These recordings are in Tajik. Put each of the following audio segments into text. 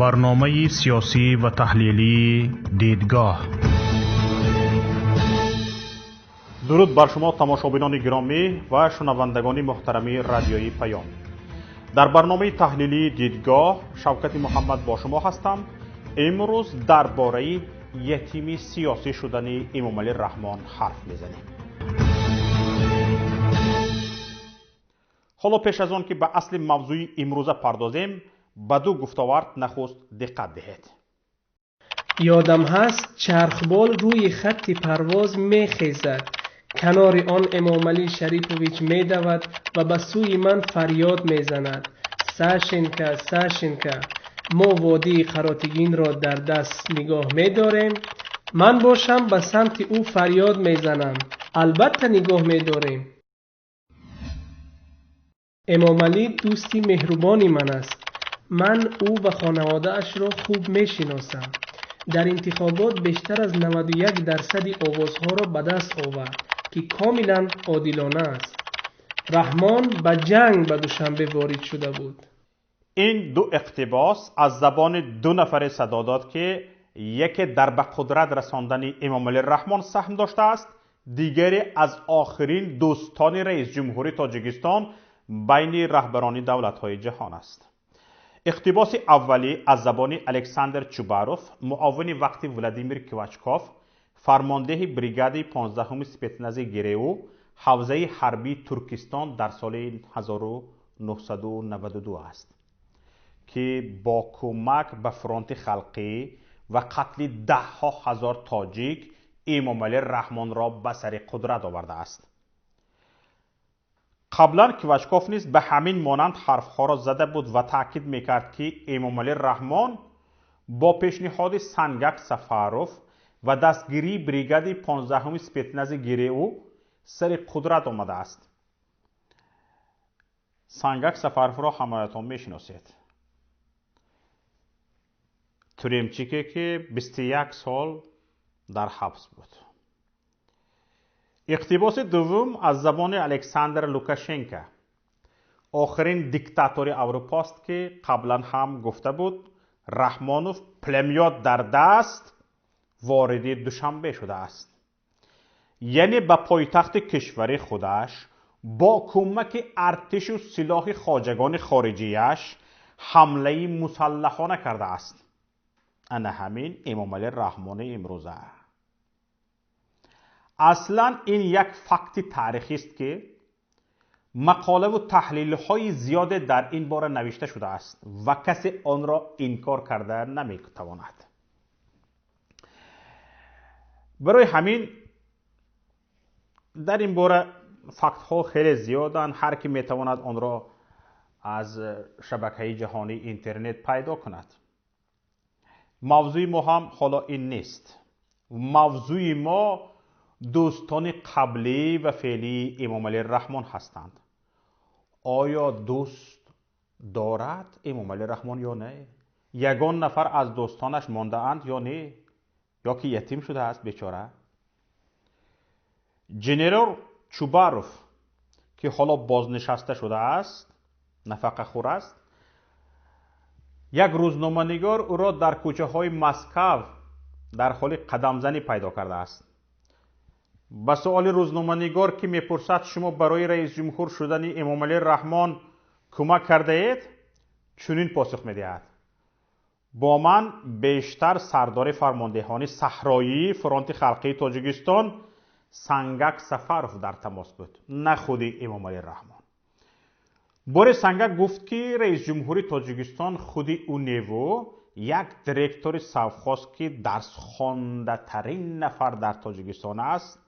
Барномаи сиёсӣ ва таҳлилии «Дидгоҳ». Дуруд бар шумо, тамошобинони гиромӣ ва шунавандагони муҳтарами радиои Паём. Дар барномаи таҳлилии «Дидгоҳ» Шавкати Муҳаммад бо шумо ҳастам. Имрӯз дар бораи ятими сиёсӣ шудани Эмомалӣ Раҳмон ҳарф мезанем. Ҳоло пеш аз он ки ба асли мавзӯи имрӯза пардозем, ба ду гуфтовард нахуст диққат диҳед. Ёдам ҳаст, чархбол рӯи хатти парвоз мехезад. Канори он Эмомалӣ Шарипович медавад ва ба сӯи ман фарёд мезанад: «Сашенка, Сашенка, мо водии Қаротигинро дар даст нигоҳ медорем?» Ман бошам ба самти ӯ фарёд мезанам: «Албатта, нигоҳ медорем!» Эмомалӣ дӯсти меҳрубони ман аст. Ман ӯ ва хонаводаашро хуб мешиносам. Дар интихобот бештар аз 91 дарсади овозҳоро ба даст овард, ки комилан одилона аст. Раҳмон ба ҷанг ба Душанбе ворид шуда буд. Ин ду иқтибос аз забони ду нафаре садо дод, ки яке дар ба қудрат расондани Эмомалӣ Раҳмон саҳм доштааст, дигаре аз охирин дӯстони раисҷумҳури Тоҷикистон байни раҳбарони давлатҳои ҷаҳон аст. Иқтибоси аввалӣ аз забони Александр Чубаров, муовини вақти Владимир Квачков, фармондеҳи бригадаи 15-уми спецнази ГРУ ҳавзаи ҳарбии Туркистон дар соли 1992 аст, ки бо кӯмак ба Фронти халқӣ ва қатли даҳҳо ҳазор тоҷик Эмомалӣ Раҳмонро ба сари қудрат овардааст. Қаблан Квачков низ ба ҳамин монанд ҳарфҳоро зада буд ва таъкид мекард, ки Эмомалӣ Раҳмон бо пешниҳоди Сангак Сафаров ва дастгирии бригадаи 15-уми спецнази ГРУ сари қудрат омадааст. Сангак Сафаровро ҳамаятон мешиносед, тюремчике, ки 21 сол дар ҳабс буд. Иқтибоси дуввум аз забони Александр Лукашенко, охирин диктатори Аврупост, ки қаблан ҳам гуфта буд, Раҳмонов пулемёт дар даст вориди Душанбе шудааст, яъне ба пойтахти кишвари худаш бо кӯмаки артишу силоҳи хоҷагони хориҷияш ҳамлаи мусаллаҳона кардааст. Ана ҳамин Эмомалӣ Раҳмони имрӯза. Аслан ин як факти таърихист, ки мақолаву таҳлилҳои зиёде дар ин бора навишта шудааст ва касе онро инкор карда наметавонад. Барои ҳамин дар ин бора фактҳо хеле зиёданд, ҳар ки метавонад онро аз шабакаи ҷаҳонии интернет пайдо кунад. Мавзӯи мо ҳам ҳоло ин нест. Мавзӯи мо дӯстони қаблӣ ва феълии Эмомалӣ Раҳмон ҳастанд. Оё дӯст дорад Эмомалӣ Раҳмон ё не? Ягон нафар аз дӯстонаш мондаанд ё не, ё ки ятим шудааст бечора? Генерал Чубаров, ки ҳоло бознишаста шудааст, нафақахӯр аст, як рӯзноманигор ӯро дар кӯчаҳои Москав дар ҳоли қадамзанӣ пайдо кардааст. Ба суоли рӯзноманигор, ки мепурсад, шумо барои раисҷумҳур шудани Эмомалӣ Раҳмон кӯмак кардаед, чунин посух медиҳад: «Бо ман бештар сардори фармондеҳони саҳроии Фронти халқии Тоҷикистон Сангак Сафаров дар тамос буд, на худи Эмомалӣ Раҳмон». Боре Сангак гуфт, ки раисҷумҳури Тоҷикистон худи ӯ неву як директори совхоз, ки дарсхондатарин нафар дар Тоҷикистон аст,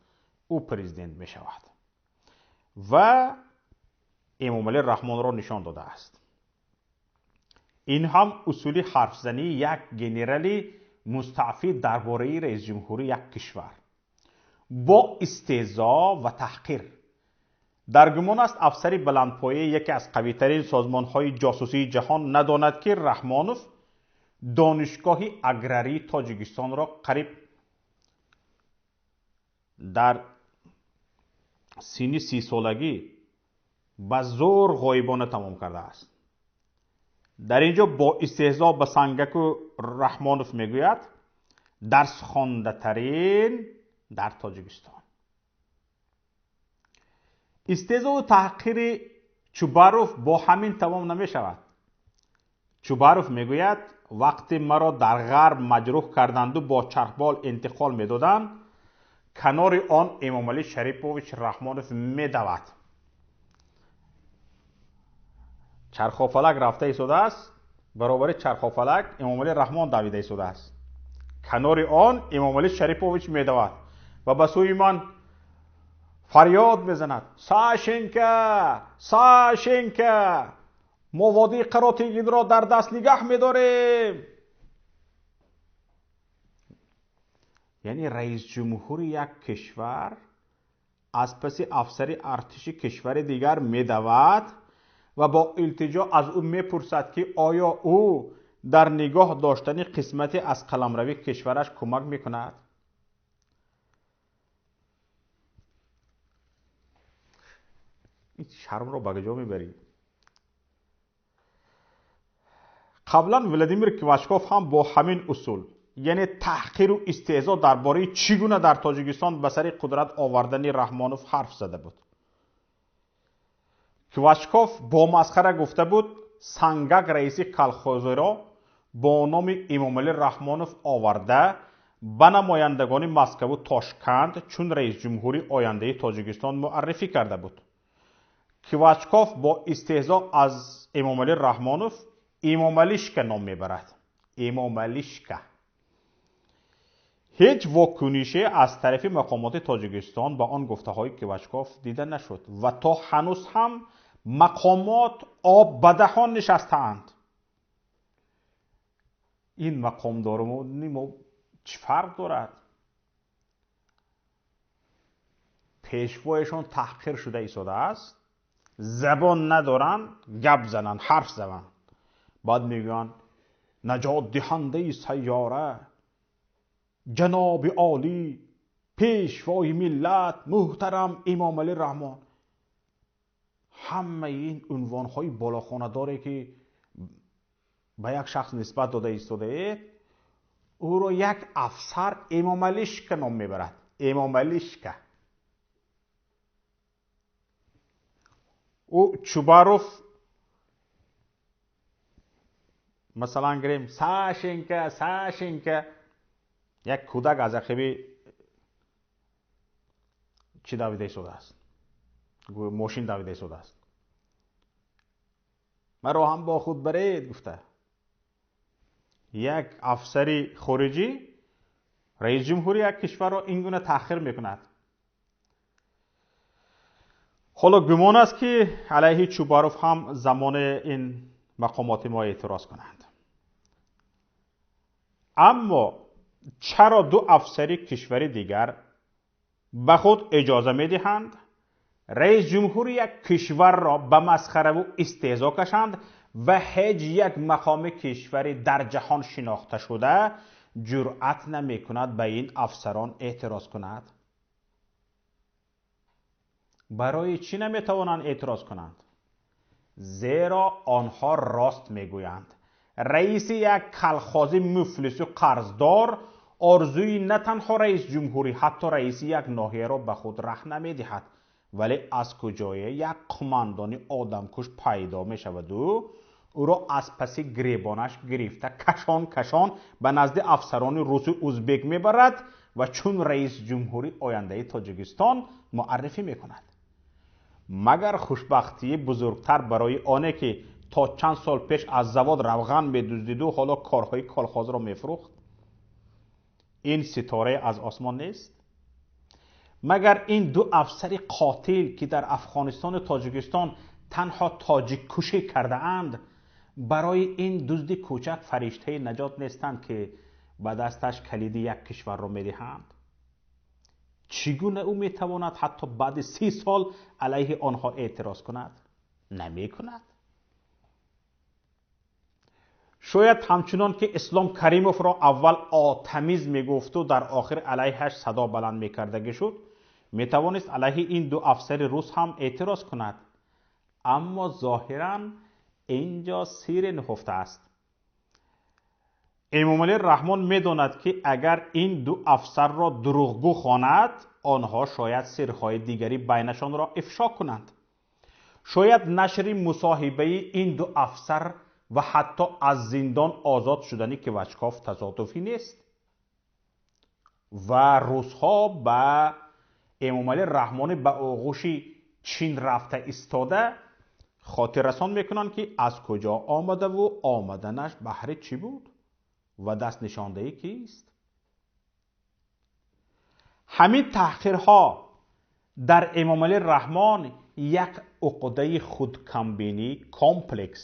ӯ президент мешавад, ва Эмомалӣ Раҳмонро нишон додааст. Ин ҳам усули ҳарфзании як генерали мустаъфӣ дар бораи раисҷумҳури як кишвар бо истеҳзо ва таҳқир. Дар гумон аст, афсари баландпояи яке аз қавитарин созмонҳои ҷосусии ҷаҳон надонад, ки Раҳмонов Донишгоҳи аграрии Тоҷикистонро қариб дар синни 30-солагӣ ба зӯр ғоибона тамом кардааст. Дар ин ҷо бо истеҳзо ба Сангаку Раҳмонов мегӯяд дарсхондатарин дар Тоҷикистон. Истеҳзову таҳқири Чубаров бо ҳамин тамом намешавад. Чубаров мегӯяд вақте маро дар ғарб маҷрӯҳ карданду бо чархбол интиқол медоданд, канори он Эмомалӣ Шарипович Раҳмонов медавад. Чархофалак рафта истодааст, баробари чархофалак Эмомалӣ Раҳмон давида истодааст. Канори он Эмомалӣ Шарипович медавад ва ба сӯи ман фарёд мезанад: Сашенка, Сашенка, мо водии Қаротегинро дар даст нигаҳ медорем. Яъне раисҷумҳури як кишвар аз паси афсари артиши кишвари дигар медавад ва бо илтиҷо аз ӯ мепурсад, ки оё ӯ дар нигоҳ доштани қисмате аз қаламрави кишвараш кӯмак мекунад. Ин шармро ба куҷо мебарӣ? Қаблан Владимир Квачков ҳам бо ҳамин усул, яъне таҳқиру истеҳзо дар бораи чӣ гуна дар Тоҷикистон ба сари қудрат овардани Раҳмонов ҳарф зада буд. Квачков бо масхара гуфта буд, Сангак раиси колхозиро бо номи Эмомалӣ Раҳмонов оварда ба намояндагони Москаву Тошканд чун раисҷумҳури ояндаи Тоҷикистон муаррифӣ карда буд. Квачков бо истеҳзо аз Эмомалӣ Раҳмонов Эмомалишка ном мебарад. Эмомалишка. Ҳеҷ вокунише аз тарафи мақомоти Тоҷикистон ба он гуфтаҳои Квачков дида нашуд ва то ҳанӯз ҳам мақомот об ба даҳон нишастаанд. Ин мақомдорони мо чӣ фарқ дорад? Пешвояшон таҳқир шуда истодааст, забон надоранд, гап зананд, ҳарф зананд. Баъд мегӯянд наҷотдиҳандаи сайёра, ҷаноби олӣ, пешвои миллат, муҳтарам Эмомалӣ Раҳмон. Ҳамаи ин унвонҳои болохонадоре ки ба як шахс нисбат дода истодаед, ӯро як афсар Эмомалишка ном мебарад. Эмомалишка. Ӯ Чубаров масалан гирем Сашенка, Сашенка, як кӯдак аз ақиби чӣ давида истодааст? Мошин давида истодааст. Маро ҳам бо худ баред гуфта. Як афсари хориҷӣ раисҷумҳури як кишварро ин гуна таъхир мекунад. Ҳоло гумон аст, ки алайҳи Чубаров ҳам замони ин мақомоти мо эътироз кунанд. Аммо чаро ду афсари кишвари дигар ба худ иҷоза медиҳанд раисҷумҳури як кишварро ба масхараву истеҳзо кашанд ва ҳеҷ як мақоми кишвари дар ҷаҳон шинохта шуда ҷуръат намекунад ба ин афсарон эътироз кунад? Барои чӣ наметавонанд эътироз кунанд? Зеро онҳо рост мегӯянд. Раиси як калхози муфлису қарздор орзуи на танҳо раисҷумҳурӣ, ҳатто раиси як ноҳияро ба худ раҳ намедиҳад, вале аз куҷое як қумандони одамкуш пайдо мешаваду ӯро аз паси гиребонаш гирифта кашон кашон ба назди афсарони русу узбек мебарад ва чун раисҷумҳури ояндаи Тоҷикистон муаррифӣ мекунад. Магар хушбахтии бузургтар барои оне ки то чанд сол пеш аз завод равған медуздиду ҳоло корҳои колхозро мефурӯхт? Ин ситорае аз осмон нест? Магар ин ду афсари қотил ки дар Афғонистону Тоҷикистон танҳо тоҷиккушӣ кардаанд, барои ин дузди кӯчак фариштаи наҷот нестанд, ки ба дасташ калиди як кишварро медиҳанд? Чӣ гуна ӯ метавонад ҳатто баъди 30 сол алайҳи онҳо эътироз кунад? Намекунад. Шояд ҳамчунон ки Ислом Каримовро аввал отамиз мегуфту дар охир алайҳаш садо баланд мекардагӣ шуд, метавонист алайҳи ин ду афсари рус ҳам эътироз кунад. Аммо зоҳиран Инҷо сирре нуҳуфта аст. Эмомалӣ Раҳмон медонад, ки агар ин ду афсарро дурӯғгӯ хонад, онҳо шояд сирҳои дигари байнашонро ифшо кунанд. Шояд нашри мусоҳибаи ин ду афсар ва ҳатто аз зиндон озод шудани Квачков тасодуфӣ нест ва русҳо ба Эмомалӣ Раҳмони ба оғӯши Чин рафта истода хотиррасон мекунанд, ки аз куҷо омадаву омаданаш баҳри чӣ буд ва дастнишондаи кист. Ҳамин таҳқирҳо дар Эмомалӣ Раҳмон як уқдаи худкамбинӣ, комплекс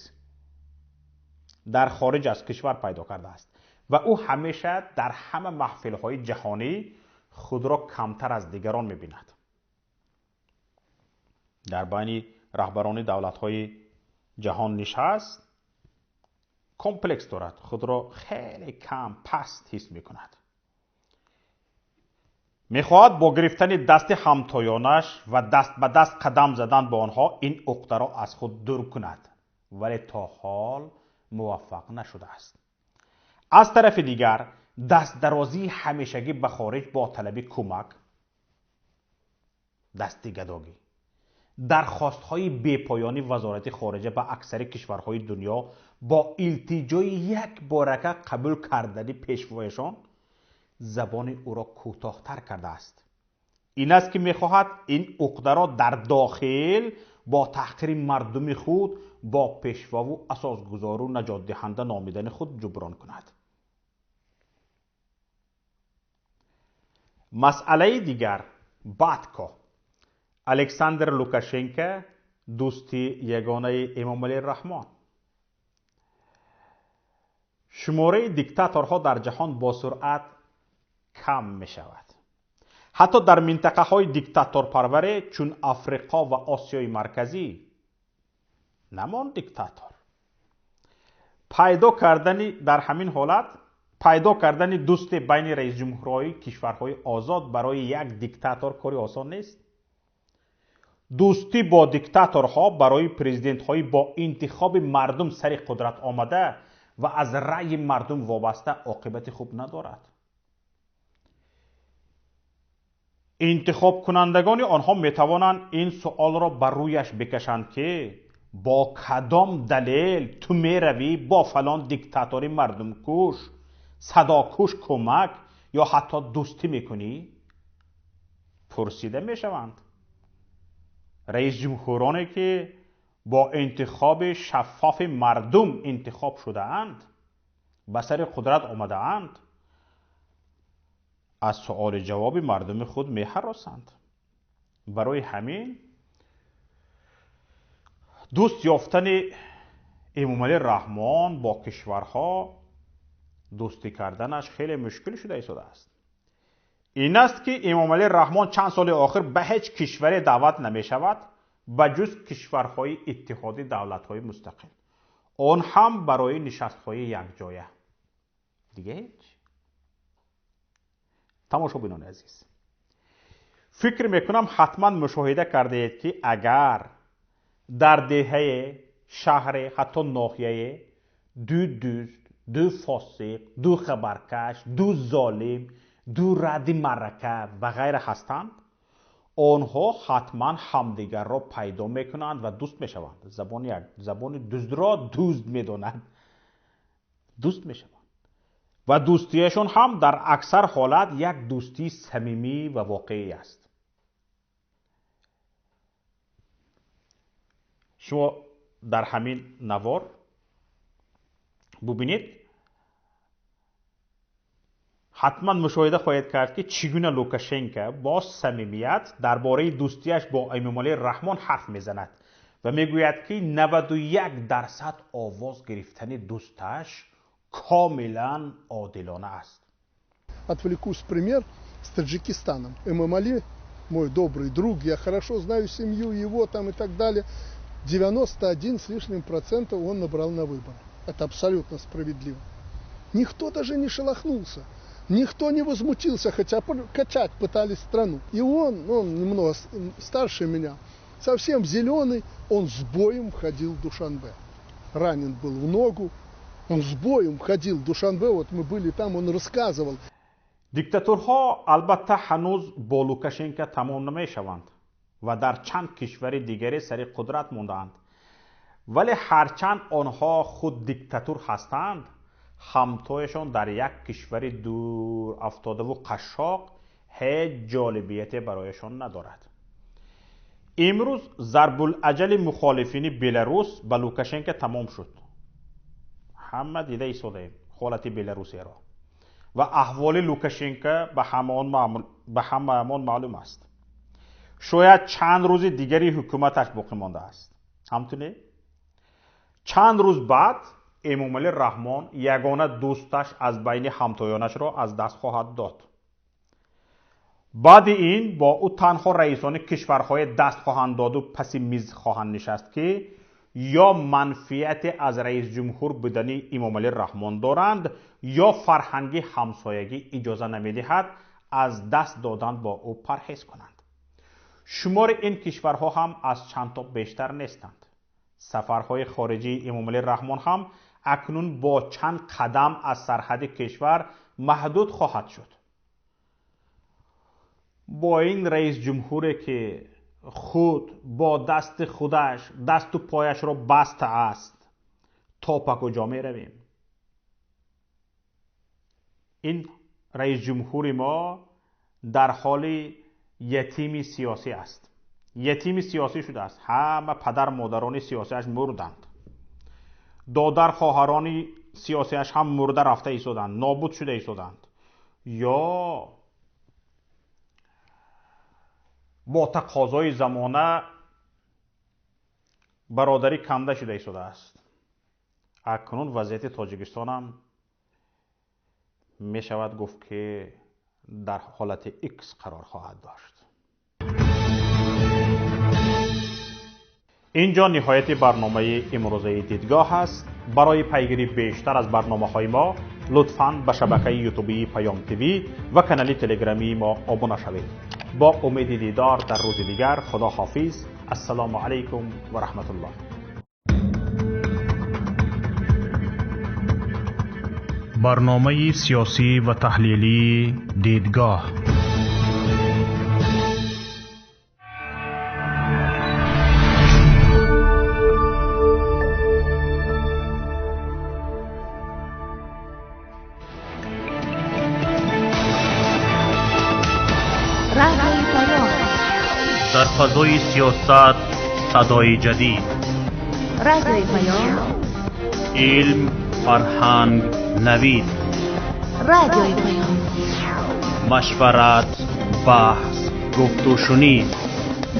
дар хориҷ аз кишвар пайдо кардааст ва ӯ ҳамеша дар ҳама маҳфилҳои ҷаҳонӣ худро камтар аз дигарон мебинад. Дар байни раҳбарони давлатҳои ҷаҳон нишаст, комплекс дорад, худро хеле кам, паст ҳис мекунад. Мехоҳад бо гирифтани дасти ҳамтоёнаш ва даст ба даст қадам задан бо онҳо ин уқдаро аз худ дур кунад, вале то ҳол муваффақ нашудааст. Аз тарафи дигар, дастдарозии ҳамешагӣ ба хориҷ бо талаби кӯмак, дасти гадогӣ, дархостҳои бепоёни Вазорати хориҷа ба аксари кишварҳои дунё бо илтиҷои якборака қабул кардани пешвояшон забони ӯро кӯтоҳтар кардааст. Ин аст, ки мехоҳад ин уқдаро дар дохил бо таҳқири мардуми худ, бо пешвову асосгузору наҷотдиҳанда номидани худ ҷуброн кунад. Масъалаи дигар Батко. Александр Лукашенко, дӯсти ягонаи Эмомалӣ Раҳмон. Шумораи диктаторҳо дар ҷаҳон бо суръат кам мешавад. Ҳатто дар минтақаҳои диктаторпарваре чун Африқо ва Осиёи Марказӣ намонд диктатор. Пайдо кардани дар ҳамин ҳолат пайдо кардани дӯсте байни раисҷумҳурҳои кишварҳои озод барои як диктатор кори осон нест. Дӯстӣ бо диктаторҳо барои президентҳои бо интихоби мардум сари қудрат омада ва аз раъйи мардум вобаста оқибати хуб надорад. Интихобкунандагони онҳо метавонанд ин суолро ба рӯяш бикашанд, ки бо кадом далел ту меравӣ бо фалон диктатори мардумкуш, садокуш кӯмак ё ҳатто дӯстӣ мекунӣ? Пурсида мешаванд. Раисҷумҳуроне, ки бо интихоби шаффофи мардум интихоб шудаанд, ба сари қудрат омадаанд, аз суоли ҷавоби мардуми худ меҳаросанд. Барои ҳамин дӯст ёфтани Эмомалӣ Раҳмон бо кишварҳо дӯстӣ карданаш хеле мушкил шуда истодааст. Ин аст, ки Эмомалӣ Раҳмон чанд соли охир ба ҳеҷ кишваре даъват намешавад ба ҷуз кишварҳои иттиҳоди давлатҳои мустақил, он ҳам барои нишастҳои якҷоя. Дига ҳеҷ. Тамошобинони азиз, фикр мекунам ҳатман мушоҳида кардаед, ки агар дар деҳае, шаҳре, ҳатто ноҳияе ду дӯст, ду фосиқ, ду хабаркаш, ду золим, ду радди маърака ва ғайра ҳастанд, онҳо ҳатман ҳамдигарро пайдо мекунанд ва дӯст мешаванд. Забони дуздро дузд медонад, дӯст мешаванд ва дӯстиашон ҳам дар аксар ҳолат як дӯстии самимӣ ва воқеӣ аст. Шумо дар ҳамин навор бубинед, ҳатман мушоҳида хоҳед кард, ки чӣ гуна Лукашенко бо самимият дар бораи дӯстиаш бо Эмомалӣ Раҳмон ҳарф мезанад ва мегӯяд, ки 91% овоз гирифтани дӯсташ комилан одилона аст. Отвлекусь пример с Таджикистаном. Эмомали, мой добрый друг, я хорошо знаю семью его там и так далее, 91 с лишним процентов он набрал на выборах. Это абсолютно справедливо. Никто даже не шелохнулся. Никто не возмутился, хотя качать пытались страну. И он немного старше меня, совсем зеленый, он с боем входил в Душанбе. Ранен был в ногу. Он с боем ходил в Душанбе, вот мы были там, он рассказывал. Диктатурҳо албатта ҳанӯз бо Лукашенко тамом намешаванд ва дар чанд кишвари дигаре сари қудрат мондаанд. Вале ҳарчанд онҳо худ диктатур ҳастанд, ҳамтояшон дар як кишвари дур афтодаву қашшоқ ҳеҷ ҷолибияте барояшон надорад. Имрӯз зарбулаҷали мухолифини Беларус ба Лукашенко тамом шуд. Ҳама дида истодаем ҳолати Беларусияро ва аҳволи Лукашенко ба ҳамаамон маълум аст. Шояд чанд рӯзи дигари ҳукуматаш боқӣ мондааст. Ҳамтуне чанд рӯз баъд Эмомалӣ Раҳмон ягона дӯсташ аз байни ҳамтоёнашро аз даст хоҳад дод. Баъди ин бо ӯ танҳо раисони кишварҳое даст хоҳанд доду паси миз хоҳанд нишаст, ки ё манфиате аз раисҷумҳур будани Эмомалӣ Раҳмон доранд, ё фарҳанги ҳамсоягӣ иҷоза намедиҳад аз даст додан бо ӯ парҳез кунанд. Шумори ин кишварҳо ҳам аз чанд то бештар нестанд. Сафарҳои хориҷии Эмомалӣ Раҳмон ҳам акнун бо чанд қадам аз сарҳади кишвар маҳдуд хоҳад шуд. Бо ин раисҷумҳуре ки худ бо дасти худаш дасту пояшро баста аст, то ба куҷо меравем? Ин раисҷумҳури мо дар ҳоли ятими сиёсӣ аст. Ятими сиёсӣ шудааст. Ҳама падар модарони сиёсиаш мурданд. Додар хоҳарони сиёсиаш ҳам мурда рафта истоданд, нобуд шуда истоданд. Ё бо тақозои замона бародарӣ канда шуда истодааст. Акнун вазъияти Тоҷикистонам мешавад гуфт, ки дар ҳолати X қарор хоҳад дошт. Инҷо ниҳояти барномаи имрӯзаи Дидгоҳ аст. Барои пайгирӣ бештар аз барномаҳои мо лутфан ба шабакаи ютубии Паём ТВ ва канали телеграмии мо обуна шавед. Бо умеди дидор дар рӯзи дигар, худо ҳофиз. Ассалому алайкум ва раҳматуллоҳ. Барномаи сиёсӣ ва таҳлилии Дидгоҳ. Дар фазои сиёсат садои ҷадид. Радиои Паём. Илм, фарҳанг, навид. Радиои Паём. Машварат, баҳс, гуфтушунид.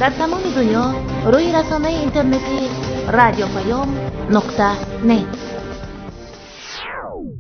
Дар тамоми дунё рӯи расонаи интернетии радиопаём.нет.